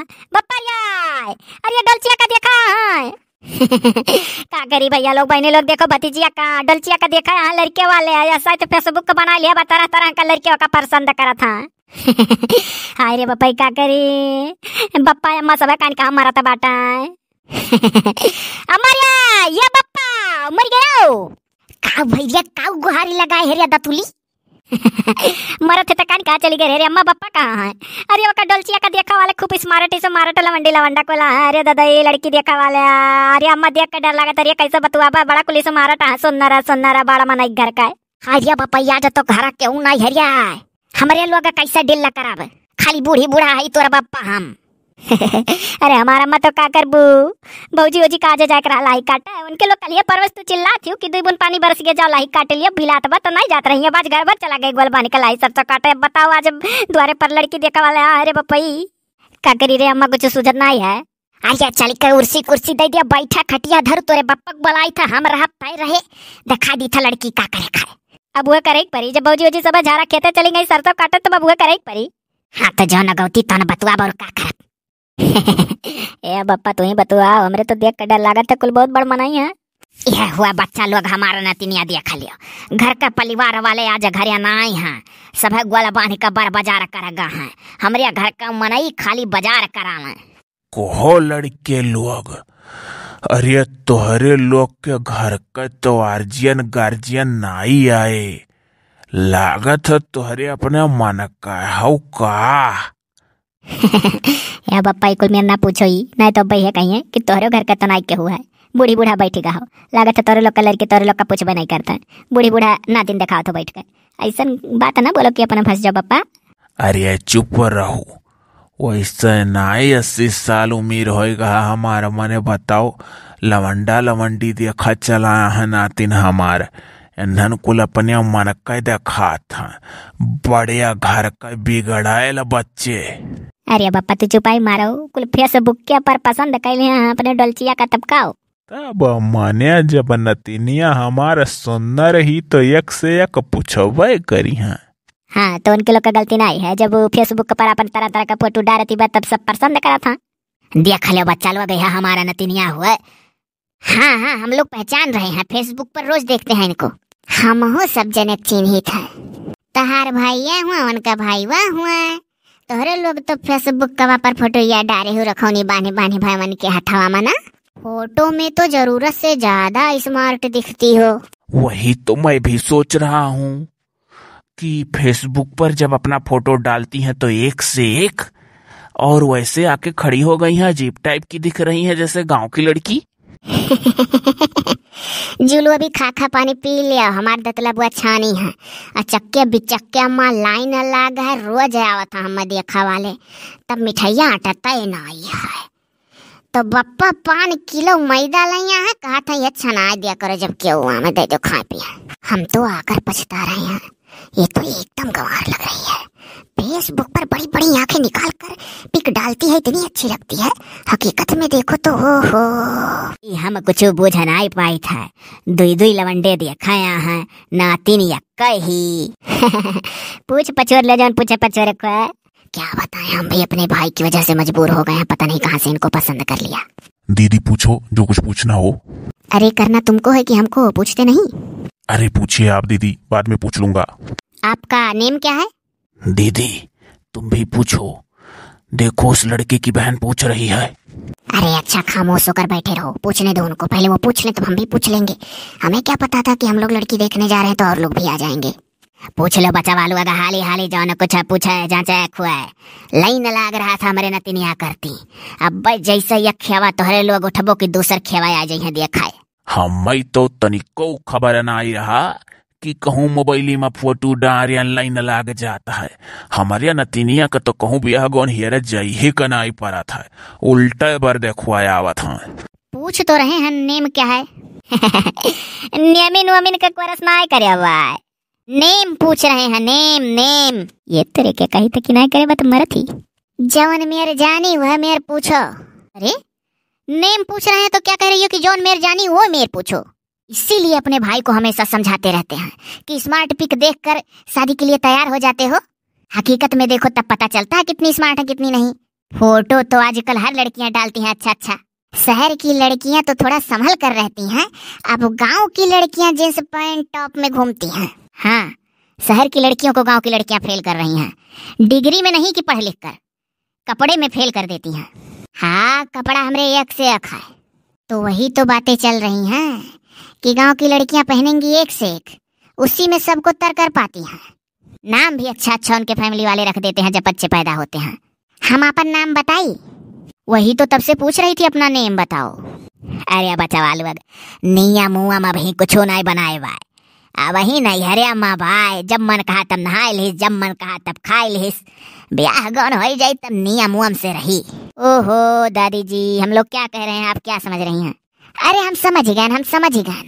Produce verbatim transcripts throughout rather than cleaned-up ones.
बप्पा रे, अरे डोलचिया का देखा है। का करी भइया लोग, बहिनी लोग, देखो भतीजिया का, डोलचिया का देखा है, हाँ, लड़के वाले हैं, ऐसा तो Facebook का बना लिया बा, तरह तरह का लड़के का पसंद करत है। हाय रे बप्पा, का करी, बप्पा अम्मा सब कान का मरत बाटा है। अम्मा रे, ये बप्पा, मर गयो। का भइया, का गुहारी लगाए है रे दतुली? मरत है त कान कहाँ चली गए रे, रे अम्मा बप्पा कहाँ है? अरे ओका डोलचिया का देखा वाले खूब smart smart लवंडी लवंडा कोला है। अरे दादा, ये लड़की देखा वाले, अरे अम्मा देख के डर लागत, अरे कैसे बतुआ बा, बड़ा कुली smart है, सुन्नर है, सुन्नर है, बड़ा मनई घर का है। अरे बप्पा, आज तो घर केहू नहीं हरिया, हमरे लोग कैसे deal कराब, खाली बूढ़ी बूढ़ा है तोरा बप्पा हम। अरे हमार अम्मा तो का करबू, भौजी ओजी का जे जाए के रहा लाही काटे, उनके लोग कलिए परवेश तू चिल्लात हियो कि दुई बूंद पानी बरस गया, जाओ लाही काट लियो, भिलात बा तो नहीं जात रही है, बाज घर भर चला गए ग्वाल बांध के लाही सब तो काटे। अब बताओ आज दुआरे पर लड़की देखा वाले, अरे बपई का करी रे अम्मा, कुछ सूझत नहीं है। आइया चल के उर्सी कुर्सी दे दिया, बैठा खटिया धर, तोरे बप्पक बुलाई था, हम रहब तय रहे, दिखा दी था लड़की का करे खाए। अब वह करे के परी, जब भौजी ओजी सब झारा खेते चली गई सरसों काटे, तब अब वह करे के परी। हाँ तो जौन गौती तौन बतुआ और का करब। ए बप्पा, तू ही बतुआ, हमरे तो देख के डर लागत है, कुल बहुत बड़ मनई है। यह हुआ बच्चा लोग, हमारा नतिनिया देख लियो, घर का परिवार वाले आज घरे ना आई हैं, सब गोला बांध के बर बाजार कर गा हैं, हमरे घर का मनई खाली बाजार करावें। कहो लड़के लोग, अरे तोहरे लोग के घर का तो आर्जियन गार्जियन नाई आए, लागत है तोहरे अपने मन का हौ का? या बप्पा, ई कुल मेर ना पूछो ई, नहीं तो अब्बे है कहिए कि तोहरे घर के तो नाई केहू है। बूढ़ी बूढ़ा बैठी गा हो, लागत है तोहरे लोग का लड़के तोहरे लोग का पूछबे नहीं करता है। बूढ़ी बूढ़ा नातिन देखावत हो बैठ के, ऐसन बात ना बोलो कि अपना फंस जाओ बप्पा। अरे चुप रहू, वैसे नाई अस्सी साल उम्र होए गा हमार, मने बताओ, लवंडा लवंडी देखा चला है नातिन हमार, एन्हन कुल अपने मन के देखात हैं, बड़े घर के बिगड़ायल बच्चे। अरे बप्पा, तू चुपाई मारो, कुल Facebook के पर पसंद कैले हैं अपने डोलचिया का, तब का हो? तब मने जब नतिनिया हमार सुंदर ही तो एक से एक पूछबे करी हैं। हाँ, तो उनके लोग का गलती नहीं है, जब वो Facebook पर अपन तरह तरह का फोटो डालती बा तब सब पसंद करत हैं। देख लो बच्चा लोग, यह हमारा नतिनिया हुआ। हाँ हाँ, हम लोग पहचान रहे हैं, Facebook पर रोज देखते हैं इनको। हमहू सब जने चिन्हित है। तहार भाइया हुआ, उनका भाईवा हुआ। तोहरे लोग तो Facebook कवा पर फोटो या डारे हो रखौनी बान्हे बान्हे भाईवन के हथवा में ना। फोटो में तो जरूरत से ज्यादा smart दिखती हो। वही तो मैं भी सोच रहा हूँ कि Facebook पर जब अपना फोटो डालती हैं तो एक से एक, और वैसे आके खड़ी हो गई हैं, अजीब type की दिख रही हैं, जैसे गांव की लड़की। जुलू अभी खा खा पानी पी लिया, हमार दतला बुआ छानी है, आ चक्के बिचक्के माँ line लाग है, रोज आवत है हम देखा वाले, तब मिठाइया आटा तय ना आई है। तो बप्पा पान किलो मैदा लइया है, कहा था ये छना दिया करो जब केहू आवे दे दो खाए पिए। हम तो आकर पछता रहे हैं, ये तो एकदम गंवार लग रही है। Facebook पर बड़ी बड़ी आंखें निकाल कर pic डालती है, इतनी अच्छी लगती है, हकीकत में देखो तो हो हो। ई हम कुछ बुझ नाई पाई था, दुई दुई लवंडे देखाया है, नातिन यक्का ही। पूछ पछोर ले जौन पूछे पछोर को। क्या बताएं, हम भी अपने भाई की वजह से मजबूर हो गए हैं, पता नहीं कहाँ से इनको पसंद कर लिया। दीदी पूछो जो कुछ पूछना हो। अरे करना तुमको है कि हमको, पूछते नहीं? अरे पूछिए आप दीदी, बाद में पूछ लूंगा। आपका name क्या है? दीदी तुम भी पूछो, देखो उस लड़के की बहन पूछ रही है। अरे अच्छा, खामोश होकर बैठे रहो, पूछने दो उनको, पहले वो पूछ ले तब हम भी पूछ लेंगे। हमें क्या पता था कि हम लोग लड़की देखने जा रहे हैं तो और लोग भी आ जाएंगे। पूछ लो बच्चा वालू, अगर हाली हाली जौन कुछ है पूछे जांचे खुए। Line लाग रहा था हमरे नतिनिया करती। अब जैसे ये खेवा तोहरे लोग उठबो कि दूसर खेवा आ जाइए देखाए। हमें तो तनिको खबर नाई रहा कि कहूँ मोबाइली में फोटो डारियन line लाग जाता है। हमरे नतिनिया का तो कहूँ बियाह गौन हियर जाइए का नाई परत है, उल्टे बर देखवाए आवत हैं। पूछ तो रहे हैं name क्या है। नेमिन वेमिन का कोरस नाई करे हुआ है। Name पूछ रहे हैं, name, name। ये तेरे के कही तो कि नहीं करे, बत मरत ही। जौन मेर जानी वह मेर पूछो। अरे, name पूछ रहे हैं तो क्या कह रही हो कि जौन मेर जानी वो मेर पूछो? इसीलिए अपने भाई को हमेशा समझाते रहते हैं कि smart pic देखकर शादी के लिए तैयार हो जाते हो। हकीकत में देखो तब पता चलता है कितनी smart है, कितनी नहीं। फोटो तो आजकल हर लड़कियां डालती हैं, अच्छा अच्छा। शहर की लड़कियां तो थोड़ा संभल कर रहती हैं, अब गांव की लड़कियां जींस पैंट टॉप में घूमती हैं। हाँ, शहर की लड़कियों को गांव की लड़कियां फेल कर रही हैं, डिग्री में नहीं कि पढ़ लिख कर, कपड़े में फेल कर देती हैं। हाँ, कपड़ा हमरे एक से एक है। तो वही तो बातें चल रही हैं कि गांव की लड़कियां पहनेंगी एक से एक, उसी में सबको तर कर पाती हैं। नाम भी अच्छा अच्छा उनके फैमिली वाले रख देते हैं जब बच्चे पैदा होते हैं। हम अपन नाम बताई? वही तो तब से पूछ रही थी, अपना नेम बताओ। अरे बचवा लोग, नियम उयम अबहीं कुछो नाहीं बनाए बाय। अबहीं नैहरे मा बाय, जब मन कहा तब नहाए लिहिस, जब मन कहा तब खाए लिहिस। ब्याह गौन होई जाई तब नियम उयम से रही। ओहो दादी जी, हम लोग क्या कह रहे हैं, आप क्या समझ रही हैं? अरे हम समझ गए, हम समझ गए।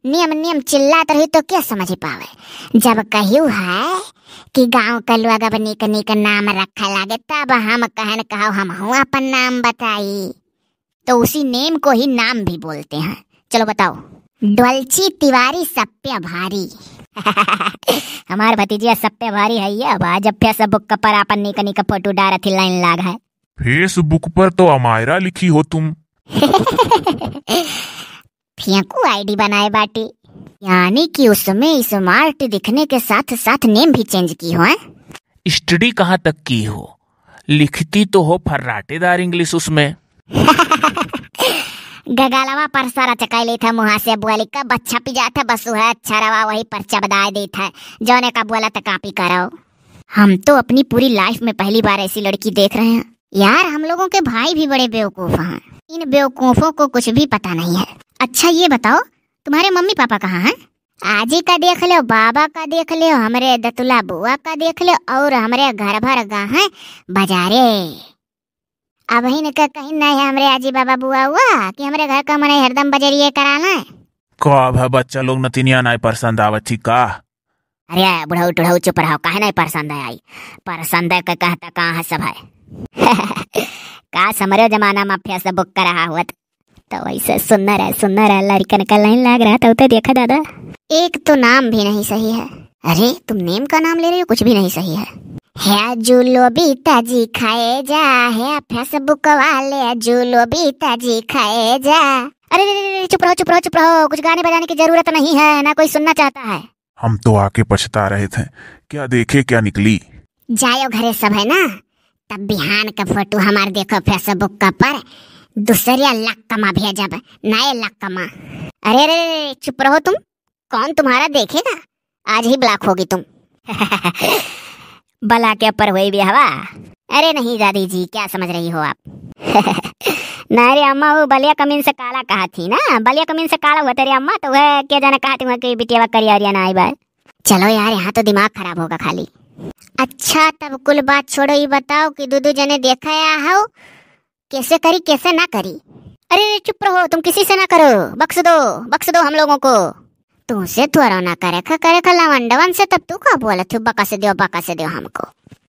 नियम नियम चिल्लात रही तो क्या समझ पावे? जब कहियो है कि गांव का लोग अब निक निक नाम रखे लागे, तब हम कहन कहो हम हूँ अपन नाम बताई। तो उसी नेम को ही नाम भी बोलते हैं। चलो बताओ। डोलची तिवारी सप्य भारी। हमार भतीजिया सप्य भारी है ये, अब आज Facebook पर अपन निक निक फोटो डारत ही लाइन लाग है। Facebook पर तो अमायरा लिखी हो तुम। फेंकू आईडी बनाए बाटी, यानी कि उसमें स्मार्ट दिखने के साथ साथ नेम भी चेंज की हो, हैं? स्टडी कहाँ तक की हो? लिखती तो हो फर्राटेदार इंग्लिश उसमें। गगलवा पर सारा चकाई लेत है, मुँहा से बोली कब अच्छा पी जात है, बस वह अच्छा रवा वही पर चबदाए देत है, जौने का बोला त कॉपी करो। हम तो अपनी पूरी लाइफ में पहली बार ऐसी लड़की देख रहे हैं। यार, हम लोगों के भाई भी बड़े बेवकूफ हैं। इन बेवकूफों को कुछ भी पता नहीं है। अच्छा, ये बताओ, तुम्हारे मम्मी पापा कहाँ हैं? आजी का देख लो, बाबा का देख लो, हमरे दतुला बुआ का देख लो, और हमरे घर भर गा हैं बाजारे। अबहिन के कहीं नहीं है हमरे आजी बाबा बुआ हुआ कि हमरे घर का मनई हरदम बजरिए कराला। का भा बच्चा लोग नतिनिया नाई पसंद आवत थी का? अरे बुढ़ऊ टुढ़ऊ चुप रहो, काहे नहीं पसंद है आई? पसंद है के कहता कहाँ है सब है? का हमरे जमाना में Facebook कर रहा हुआ त? तो वैसे सुंदर है, सुंदर है, लड़कन का लाइन लाग रहा था, उते देखा दादा। एक तो नाम भी नहीं सही है। अरे तुम नेम का नाम ले रहे हो, कुछ भी नहीं सही है। है जुलोबी ताजी खाए जा, है Facebook वाले जुलोबी ताजी खाए जा। अरे रे, रे, रे, चुप रहो, चुप रहो, चुप रहो, कुछ गाने बजाने की जरूरत नहीं है, ना कोई सुनना चाहता है। हम तो आके पछता रहे थे, क्या देखे क्या निकली। जायो घरे सब है ना, तब बिहान का फोटो हमार देखो Facebook का पर, दूसरे लक्कमा भेजब, नए लक्कमा। अरे रे, चुप रहो तुम, कौन तुम्हारा देखेगा, आज ही ब्लॉक होगी तुम। बला के ऊपर हुई भी हवा। अरे नहीं दादी जी, क्या समझ रही हो आप? ना रे अम्मा, वो बलिया कमीन से काला कहा थी ना, बलिया कमीन से काला हुआ तेरे अम्मा, तो वह क्या जाने कहा थी वहाँ की बिटिया करिया उरिया ना आई बाय। चलो यार, यहाँ तो दिमाग खराब होगा खाली। अच्छा, तब कुल बात छोड़ो, ये बताओ कि दो दो जने देखा या हो, कैसे करी कैसे ना करी। अरे चुप रहो, तुम किसी से ना करो, बख्श दो, बख्श दो हम लोगों को। तुमसे थोड़ा ना करे खा, करे खा लवंडवन से, तब तू का बोलत हो बकस दो, बकस दो हमको।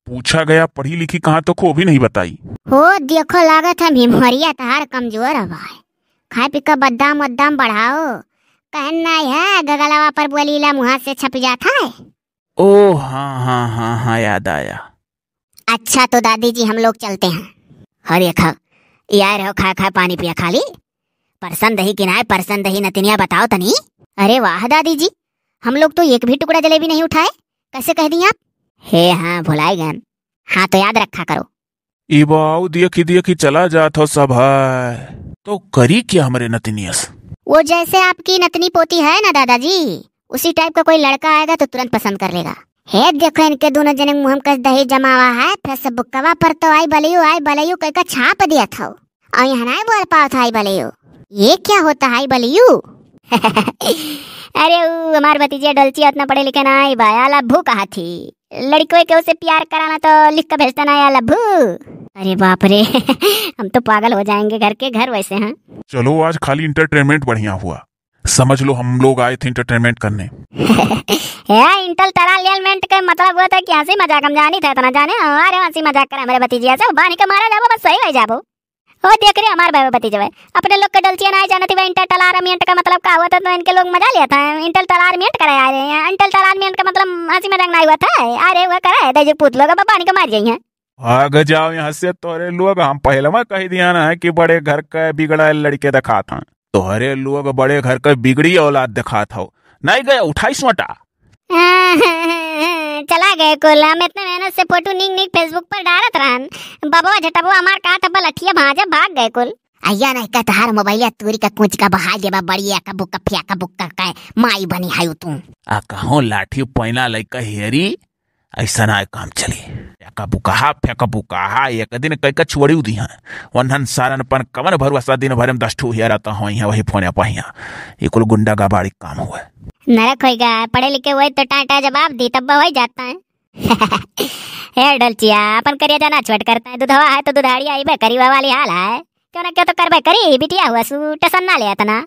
पूछा गया पढ़ी लिखी कहाँ तो को भी नहीं बताई। हो देखो, लागत है मेमोरिया तहार कमजोर है भाई, खाए पी का बदाम वदाम बढ़ाओ, कहन नहीं है गगलवा पर बोली ला मुँह से छप जाता है। ओ हाँ हाँ हाँ हाँ, याद आया। अच्छा तो दादी जी हम लोग चलते हैं। अरे खा, यार हो, खा खा पानी पिया खाली। परसन दही किनाए, परसन दही नतिनिया बताओ तनी। अरे वाह दादी जी, हम लोग तो एक भी टुकड़ा जलेबी नहीं उठाए, कैसे कह दी आप? हे हाँ, भुलाए गए। हाँ तो याद रखा करो। ए बाऊ, देखी देखी चला जात हो सब है, तो करी क्या हमरे नतिनियस? वो जैसे आपकी नतनी पोती है ना दादाजी, उसी टाइप का कोई लड़का आएगा तो तुरंत पसंद कर लेगा। हे देखो इनके दोनों जने मुँह में कस दही जमावा है, फेसबुकवा पर तो आई बलियो, आई बलियो कह के छाप दिया था। और यहाँ नहीं बोल पाओ था आई बलियो। ये क्या होता है आई बलियो? अरे ऊ हमार भतीजे डोलची उतना पढ़े लिखे ना आई बा, या लभू कहा थी। लड़कों के उसे प्यार कराना तो लिख के भेजता ना या लभू। अरे बाप रे, हम तो पागल हो जाएंगे घर के घर वैसे हैं। चलो आज खाली एंटरटेनमेंट बढ़िया हुआ। समझ लो हम लोग आए थे एंटरटेनमेंट करने। हे इंटल तराल एलिमेंट के मतलब हुआ था कि हंसी मजाक हम जानी थे इतना जाने, हमारे हंसी मजाक करे हमारे भतीजिया से, बानी के मारा जाबो, बस सही हो जाबो। ओ देख रे हमार भाई भतीजवा, अपने लोग के डलचिया ना जानती बा, इंटल तलार मियंट का मतलब का हुआ था, तो इनके लोग मजा लिया था, इंटल तलार मियंट करे आ रहे हैं, इंटल तलार मियंट का मतलब हंसी मजाक नहीं हुआ था, अरे वो करे दे जो पूत लोग अब बानी के मार जाइए। भाग जाओ यहाँ से तोहरे लोग, हम पहले में कही दिया ना कि बड़े घर का बिगड़ाइल लड़के देखात हैं। तोहरे लोग बड़े घर का बिगड़ी औलाद देखात हो। नहीं गए, उठाई सोटा। चला गए कुल। हम इतने मेहनत से फोटो नीक नीक Facebook पर डालत रहन, बबवा झटबवा हमार का तब लठिया भांजे भाग गए कुल। अइया नहीं कह तोहार मोबाइलिया तूरी का कुंच का बहा लेबा, बड़ी एका बुक्का फेंका बुक्का का माई बनी है तू। आ कहो लाठी पैना लइका हेरी, ऐसा ना काम चली। फेंका बुकाहा, फेंका बुकाहा, एक दिन कई का छुअड़ी उदी हैं। वन्हन सारन पन कवन भरोसा, दिन भर में दस ठो हिया रहता हो, यहाँ वही फोन पर हिया। ये कुल गुंडा गबाड़ी काम हुआ। नरक होइगा, पढ़े लिखे हुए तो टाटा जवाब दी, तब वही जाता है। हे डोलचिया, अपन करिया जाना छोट करता है, दुधवा है तो दुधाड़िया आइबे करी, वह वाली हाल है। क्यों ना क्यों तो करबे करी, बिटिया हुआ सु, टेंशन ना ले इतना।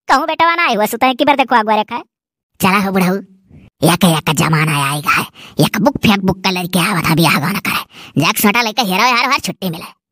कहूँ बेटवा ना आई हुआ सु, तय की बार देखो अगुआ रेखा है। चला हो बुढ़ऊ, एक एक जमाना आएगा है, एक बुक फेंक बुक का लड़के आवत है बियाह गाना करे। जाके सोटा लेके हेरो यार, हर छुट्टी मिले।